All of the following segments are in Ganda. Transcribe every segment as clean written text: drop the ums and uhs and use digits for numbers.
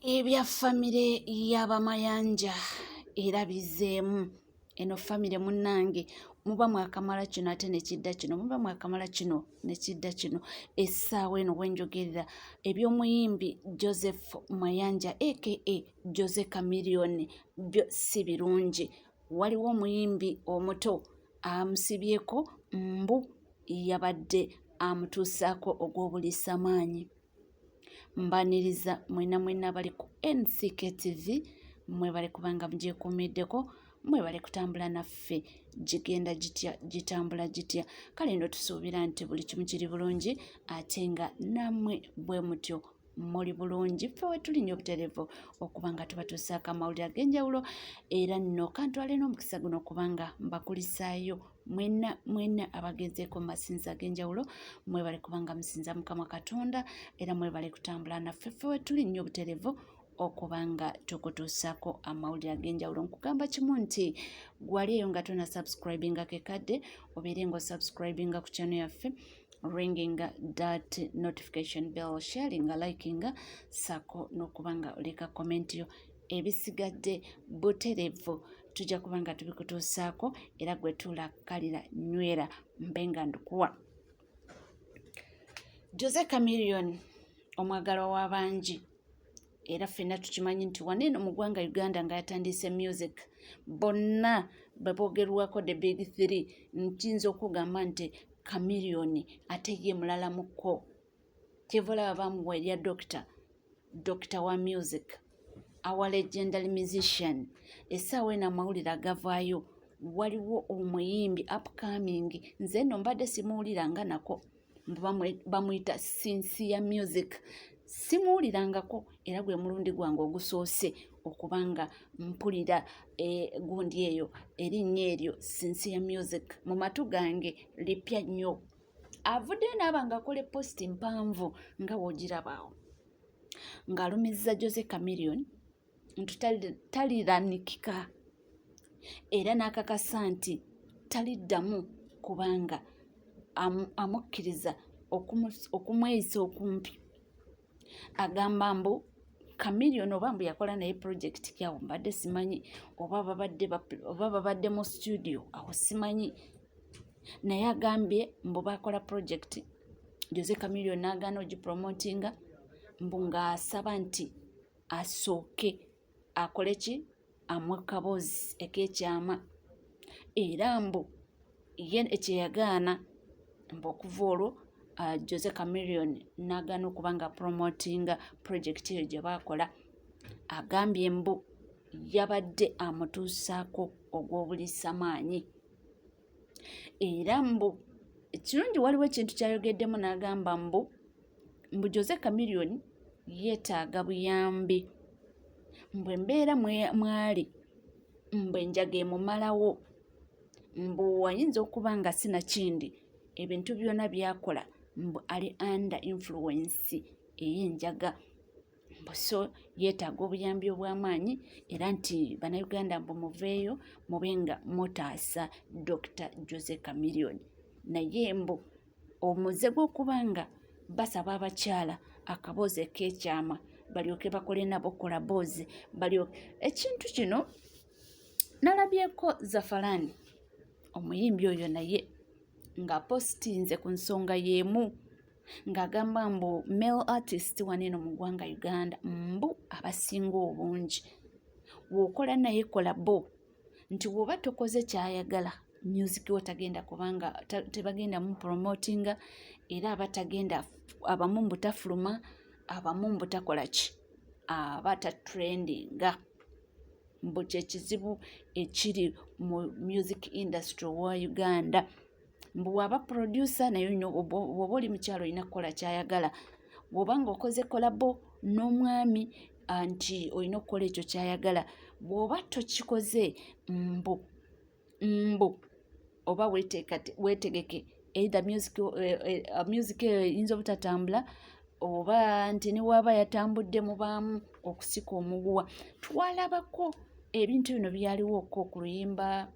Ebya famire y'Abamayanja era bizzeemu. Eno famire munnange muba mwakamala kino ate ne kidda kino, muba mwakamala kino ne kidda kino. Essaawa eno we njogerera eby'omuyimbi Joseph Mayanja aka Jose Chameleone byo si birungi. Waliwo omuyimbi omuto amusibyeko mbu yabadde amutuusaako ogw'obuliisamaanyi. Mbaniriza mwena mwena abali ku NCK TV, mwebale kubanga mugyekuumiddeko, mwebale kutambula naffe. Gigenda gitya, gitambula gitya? Kale nno tusuubira nti buli kimu kiri bulungi ate nga nammwe bwe mutyo muli bulungi. Ffe we tuli nnyo obutereevu okuba nga tubatuusaako amawulire ag'enjawulo, era nno kantwale n'omukisa guno okubanga mbakulisaayo mwenna mwenna abagenzeeko mu masinza ag'enjawulo. Mwebale kubanga musinza Mukama Katonda era mwebale kutambula naffe. Ffe we tuli nnyo obutereevu okuba nga tukutuusaako amawulire ag'enjawulo. Nkugamba kimu nti gwali eyo nga tona subscribinga, kekadde obeere nga osubscribinga ku channel yaffe, ringing that notification bell, sharing, liking, sako n'okuba nga oleka comment yo. Ebisigadde butereevu tujja kuba nga tubikutuusaako, era gwe tuulakalira nywera mbe nga ndukuwa. Jose Chameleone omwagalwa w'abangi, era ffenna tukimanyi nti wano eno mu ggwanga Uganda nga yatandise music, bonna bwe boogerwako the big three, nkiyinza okugamba nti Chameleone ate ye mulala mukko. Kyeva olaba bamuwa erya doctor, doctor wa music, our legendary musician. Essaawa eno amawulire agavaayo, waliwo omuyimbi upcoming, nze nno mbadde simuwuliranga nako, bamuyita Sincere Music. Simuwulirangako era gwe mulundi gwange ogusoose okuba nga mpulira gundi eyo, erinnya eryo Sincere Music mu matu gange lipya nnyo. Avuddeyo n'aba ng'akola post mpanvu nga w'ogirabaawo, ng'alumizza Jose Chameleone nti taliranikika, era n'akakasa nti taliddamu kubanga amukkiriza okumweyisa okumpi. Agamba mbu Chameleone oba mbu yakola naye project kyawo, mbadde simanyi oba babadde mu studio awo, simanyi, naye agambye mbu bakola project, Jose Chameleone n'agaana ogipromotinga, mbu ng'asaba nti asooke akole ki, amuwe kaboozi ek'ekyama, era mbu ye ekyeyagaana, mbu okuva olwo Jose Chameleone n'agaana okuba nga promotinga project eyo gye baakola. Agambye mbu yabadde amutuusaako ogw'obuliisamaanyi, era mbu ekirungi waliwo ekintu kyayogeddemu n'agamba mbu Jose Chameleone yeetaaga buyambi, mbu embeera mwali mbu enjaga emumalawo, mbu ayinza okuba nga sinakindi ebintu byonna by'akola mbu ali under influence ey'enjaga, mbu so yeetaaga obuyambi obw'amaanyi, era nti Bannayuganda mbu muveeyo mube nga mutaasa Dr. Jose Chameleone. Naye mbu omuze gw'okuba nga basaba abakyala akaboozi ek'ekyama balyoke bakole nabo collabos balyoke, ekintu kino nalabyeko Zafalani omuyimbi oyo naye ng'apositinze ku nsonga y'emu, ng'agamba mbu male artist wano eno mu ggwanga Uganda mbu abasinga obungi w'okola naye collabo nti bw'oba tokoze ky'ayagala, music wo tagenda kubanga tebagenda mu promotinga, era aba tagenda, abamu mbu tafuluma, abamu mbu takola ki, aba tatrendinga, mbu kyekizibu ekiri mu music industry owa Uganda. Mbu bw'aba producer naye bw'oba oli mukyalo olina kukola ky'ayagala, bw'oba ng'okoze collabo n'omwami nti olina okukola ekyo ky'ayagala, bw'oba tokikoze mbu oba weetegeke either music eyo eyinza obutatambula, oba nti ne bw'aba yatambudde mubaamu okusika omuguwa. Twalabako ebintu bino byaliwoko ku luyimba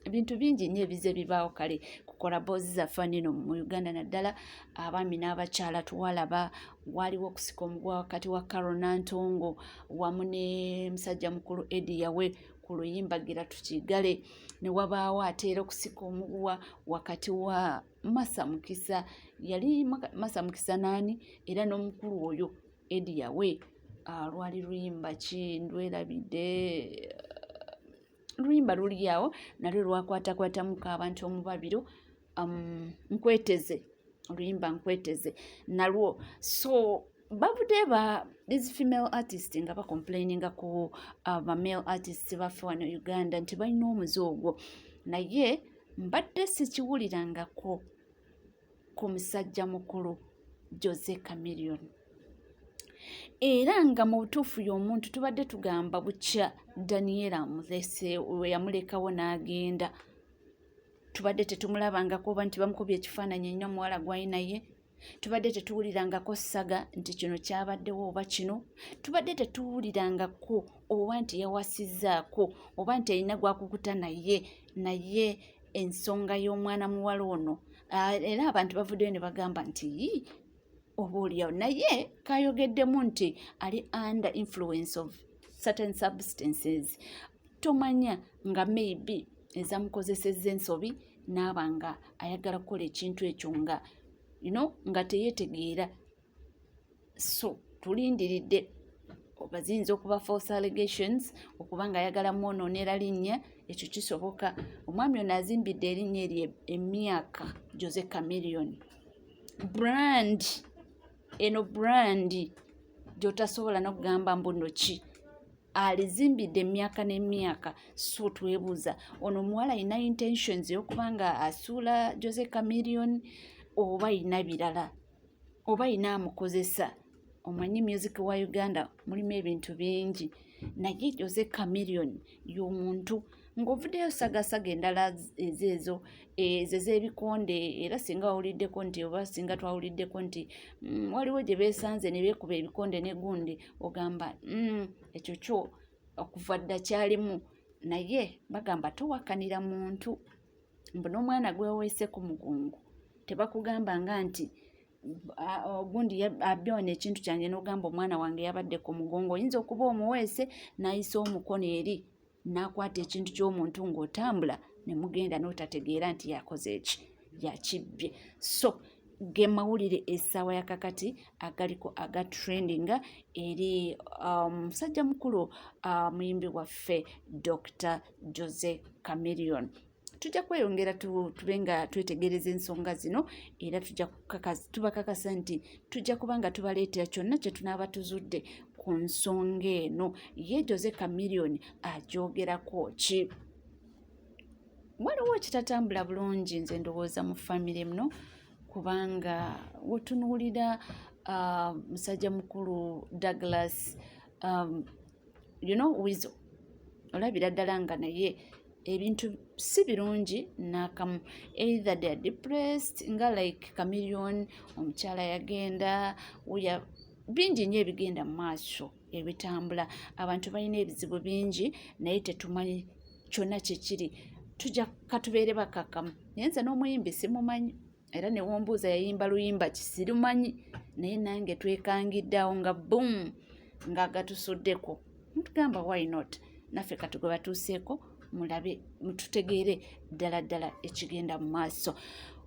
Ebintu bingi nnyo ebize bibaawo kale ku collabos zaffe wano eno mu Uganda, naddala abaami n'abakyala. Tuwalaba waaliwo okusika omuguwa wakati wa Carol Nantongo wamu ne musajja mukulu Eddy Yawe ku luyimba Gira Tukigale, ne wabaawo ate era okusika omuguwa wakati wa Masa Mukisa, yali Masa Mukisa naani, era n'omukulu oyo Eddy Yawe. Lwali luyimba ki? Ndwerabidde. Luyimba luli awo nalwo lwakwatakwatamuko abantu omubabiro, Nkweteze, oluyimba Nkweteze nalwo. So bavudde ba these female artist nga bacomplaininga ku ba male artist baffe wano Uganda nti balina omuze ogwo, naye mbadde sikiwulirangako ku musajja mukulu Jose Chameleone. Era nga mu butuufu y'omuntu tubadde tugamba bukya Daniela amulese, we yamulekawo n'agenda, tubadde tetumulabangako oba nti bamukubye ekifaananyi ennyo omuwala gwali naye. Tubadde tetuwulirangako saga nti kino kyabaddewo oba kino, tubadde tetuwulirangako oba nti yawasizzaako oba nti alina gwakukuta naye. Naye ensonga y'omwana muwala ono, era abantu bavuddeyo ne bagamba nti oba oliawo naye kayogeddemu nti ali under influence of certain substances. Tomanya nga maybe ezamukozesezza ensobi n'aba nga ayagala kukola ekintu ekyo nga nga teyeetegeera. So tulindiridde oba ziyinza okuba false allegations, okuba nga ayagala mwonoonera linnya. Ekyo kisoboka. Omwami ono azimbidde erinnya eryo emyaka. Jose Chameleone brand, eno brand gy'otasobola n'okugamba mbu nno ki, alizimbidde emyaka n'emyaka. So twebuuza, ono omuwala alina intentions ey'okuba nga asuula Jose Chameleone, oba ayina birala, oba ayina amukozesa? Omanyi music wa Uganda mulimu ebintu bingi, naye Jose Chameleone y'omuntu ng'ovuddeyo sagasaga endala ezeezo ezo ez'ebikonde. Era singa wawuliddeko nti, oba singa twawuliddeko nti waliwo gye beesanze ne beekuba ebikonde ne gundi, ogamba ekyo kyo okuva dda kyalimu. Naye bagamba towakanira muntu, mbu n'omwana gweweese ku mugongo tebakugamba nga nti gundi abbye wano ekintu kyange, n'ogamba omwana wange yabadde ku mugongo. Oyinza okuba omuweese n'ayisa omukono eri n'akwata ekintu ky'omuntu ng'otambula ne mugenda n'otategeera nti yakoze eki, yakibbye. So ge mawulire essaawa ya kakati agaliko aga trendinga eri musajja mukulu, muyimbi waffe Dr Jose Chameleone. Tujja kweyongera tube nga twetegereza ensonga zino, era tujja tubakakasa nti tujja kuba nga tubaleetera kyonna kye tunaaba tuzudde ku nsonga eno. Ye Jose Chameleone agyogerako ki? Waliwo ekitatambula bulungi nze ndowooza mu famire muno, kubanga wetunuulira musajja mukulu Douglas, Weasel, olabira ddala nga naye ebintu si birungi n'akamu. Either they are depressed nga like Chameleone, omukyala yagenda uya, bingi nnyo ebigenda mu maaso ebitambula. Abantu balina ebizibu bingi naye tetumanyi kyonna kyekiri. Tujja katubeere bakakkamu, naye nze n'omuyimbi simumanyi, era newombuuza yayimba luyimba kisirumanyi, naye nange twekangidde awo nga boom nga gatusuddeko, ntugamba why not, naffe kati gwe batuuseeko mulabe mututegeere ddala ddala ekigenda mu maaso.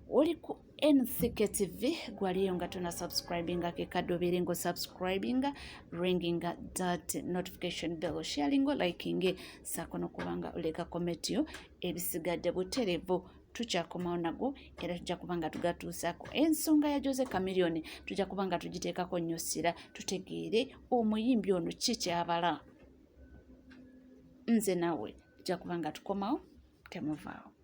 Oli ku NCK TV, gwaliyo nga tona subscribinga, kekadde obeere nga osubscribinga, ringinga that notification bell, sharinga, liking, saako nokubanga oleka comment yo. Ebisigadde buterevu tukyakomawo nagwo, era tujja kuba nga tugatuusaako. Ensonga ya Jose Chameleone tujja kuba nga tugiteekako nnyo ssira, tutegeere omuyimbi ono ki kyabala. Nze naawe tujja kuba nga tukomawo, temuvaawo.